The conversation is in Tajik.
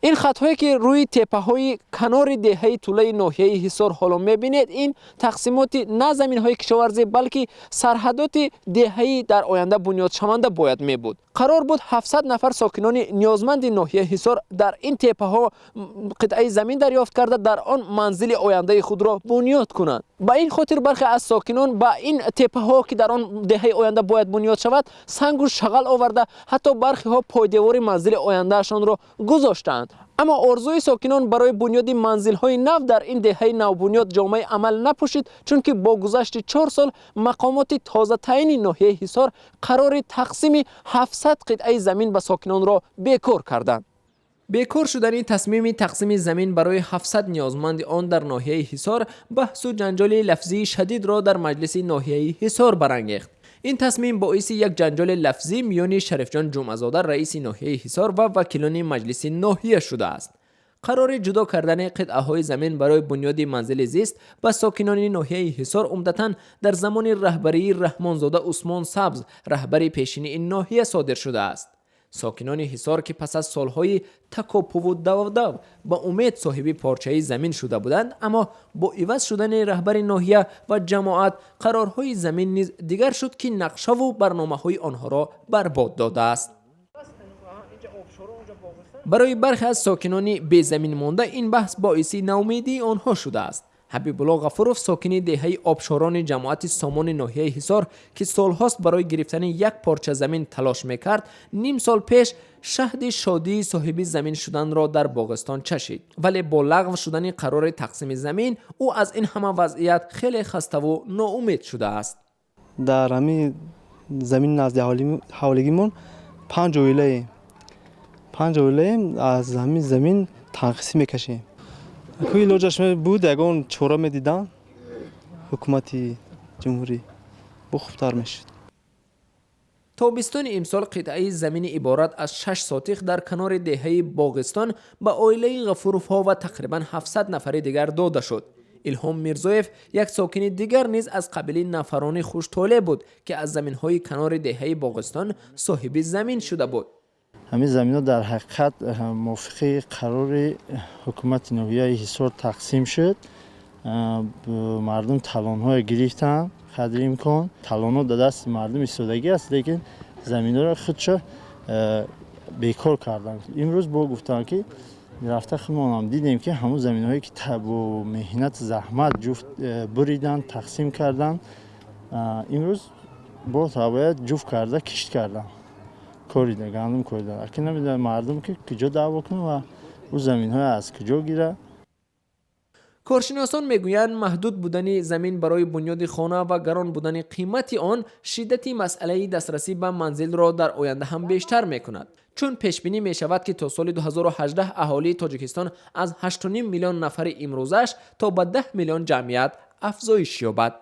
Ин хатҳое, ки рӯи теппаҳои канори деҳаи Тулаи ноҳияи Ҳисор ҳоло мебинед, ин тақсимоти на заминҳои кишоварзӣ, балки сарҳадоти деҳаи дар оянда бунёдшаванда бояд мебуд. Қарор буд 700 нафар сокинони ниёзманди ноҳияи Ҳисор дар ин теппаҳо қитъаи замин дарёфт карда, дар он манзили ояндаи худро бунёд кунанд. Ба ин хотир бархе аз сокинон ба ин теппаҳо, ки дар он деҳаи оянда бояд бунёд шавад, сангу шағал оварда, ҳатто бархеҳо пойдевори манзили ояндаашонро гузоштаанд. Аммо орзуи сокинон барои бунёди манзилҳои нав дар ин деҳаи навбунёд ҷомаи амал напӯшид, чунки бо гузашти 4 сол мақомоти тозатаъини ноҳияи Ҳисор қарори тақсими 700 қитъаи замин ба сокинонро бекор карданд. Бекор шудани тасмими тақсими замин барои 700 ниёзманди он дар ноҳияи Ҳисор баҳсу ҷанҷоли лафзии шадидро дар маҷлиси ноҳияи Ҳисор барангехт. Ин тасмим боиси як ҷанҷоли лафзӣ миёни Шарифҷон Ҷумъазода, раиси ноҳияи Ҳисор, ва вакилони маҷлиси ноҳия шудааст. Қарори ҷудо кардани қитъаҳои замин барои бунёди манзили зист ба сокинони ноҳияи Ҳисор умдатан дар замони раҳбарии Раҳмонзода Усмон Сабз, раҳбари пешини ин ноҳия, содир шудааст. Сокинони Ҳисор, ки пас аз солҳои такопуву давдав ба умед соҳиби порчаи замин шуда буданд, аммо бо иваз шудани раҳбари ноҳия ва ҷамоат қарорҳои замин низ дигар шуд, ки нақшаву барномаҳои онҳоро барбод додааст. Барои бархе аз сокинони безамин монда ин баҳс боиси ноумедии онҳо шудааст. Ҳабибулло Ғафуров, сокини деҳаи Обшорони ҷамоати Сомони ноҳияи Ҳисор, ки солҳост барои гирифтани як порча замин талош мекард, ним сол пеш шаҳди шодии соҳиби замин шуданро дар Боғистон чашид, вале бо лағв шудани қарори тақсими замин ӯ аз ин ҳама вазъият хеле хаставу ноумед шудааст. Дар ҳамин замини назди ҳавлигимон панҷ оилаем, панҷ оилаем, аз ҳамин замин танқисӣ мекашем. Ку илоҷаш буд, ягон чора медидам ҳукумати ҷумҳурӣ, бо хубтар мешуд. Тобистони имсол қитъаи замини иборат аз 6 сотих дар канори деҳаи Боғистон ба оилаи Ғафуровҳо ва тақрибан 700 нафари дигар дода шуд. Илҳом Мирзоев, як сокини дигар низ аз қабили нафарони хуштолеъ буд, ки аз заминҳои канори деҳаи Боғистон соҳиби замин шуда буд. Ҳамин заминҳо дар ҳақиқат мувофиқи қарори ҳукумати ноҳияи Ҳисор тақсим шуд. Мардум талонҳое гирифтанд, қадри имкон талонҳо дар дасти мардум истодагӣ аст, лекин заминҳоро худшо бекор карданд. Имрӯз бо гуфтанд, ки рафта худмонам дидем, ки ҳамун заминҳое, ки бо меҳнату заҳмат ҷуфт буриданд, тақсим карданд, имрӯз бо бояд ҷуфт карда кишт карданд, корида, гандум корида. Акин намедонам, мардум ки куҷо даъво кунад ва ӯ заминҳое аз куҷо гирад. Коршиносон мегӯянд, маҳдуд будани замин барои бунёди хона ва гарон будани қимати он шиддати масъалаи дастрасӣ ба манзилро дар оянда ҳам бештар мекунад, чун пешбинӣ мешавад, ки то соли 2018 аҳолии Тоҷикистон аз 8,5 миллион нафари имрӯзаш то ба 10 миллион ҷамъият афзоиш ёбад.